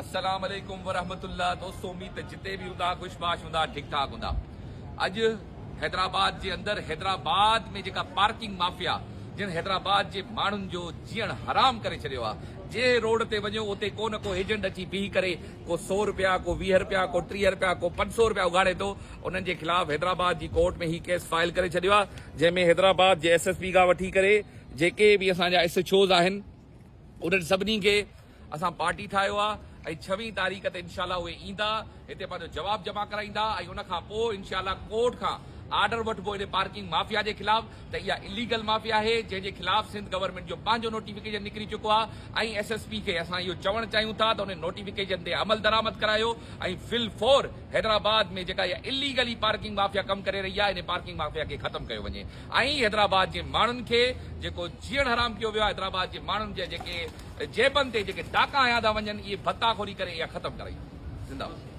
السلام عليڪم ورحمة الله دوستو اميد ته جتي به هوندا خوش باش هوندا ٺيڪ ٺاڪ هوندا اڄ حيدرآباد جي اندر حيدرآباد ۾ جيڪا پارڪنگ مافيا جن حيدرآباد جي ماڻهن جو جيئڻ حرام ڪري ڇڏيو آ جنهن روڊ تي وڃو اتي ڪو نه ڪو ايجنٽ اچي بيهي ڪري ڪو سو رپيا ڪو 20 رپيا ڪو 30 رپيا ڪو 500 رپيا اگهاڙي ٿو انهن جي خلاف حيدرآباد جي ڪورٽ ۾ هي ڪيس فائل ڪري ڇڏيو آ جنهن ۾ حيدرآباد جي ايس ايس پي کان وٺي ڪري جيڪي به اسان جا ايس ايڇ اوز آهن انهن سڀني کي اسان پارٽي ٺاهيو آ ۽ ڇويهين تاريخ تي انشاء الله اهي ايندا هتي پنهنجو جواب جمع ڪرائيندا ۽ ان کان پوء انشاء الله ڪورٽ کان آرڊر وٺبو ان پارڪنگ مافيا جي خلاف ته اها اليگل مافيا آهي جنهن جي خلاف سنڌ گورنمينٽ جو پنهنجو نوٽيفڪيشن نڪري چڪو آ ۽ ايس ايس پي کي اسان اهو چوڻ چاهيون ٿا ته ان نوٽيفڪيشن تي عمل درآمد ڪرايو ۽ في الفور حيدرآباد ۾ جيڪا اها اليگلي پارڪنگ مافيا ڪم ڪري رهي آهي ان پارڪنگ مافيا کي ختم ڪيو وڃي ۽ حيدرآباد جي ماڻهن کي جيڪو جيئڻ حرام ڪيو ويو آهي حيدرآباد جي ماڻهن جا جيڪي جيبن تي جيڪي ڊاڪا هنيا ٿا وڃن اهي ڀتا خوري ڪري اها ختم ڪرائي زنده باد.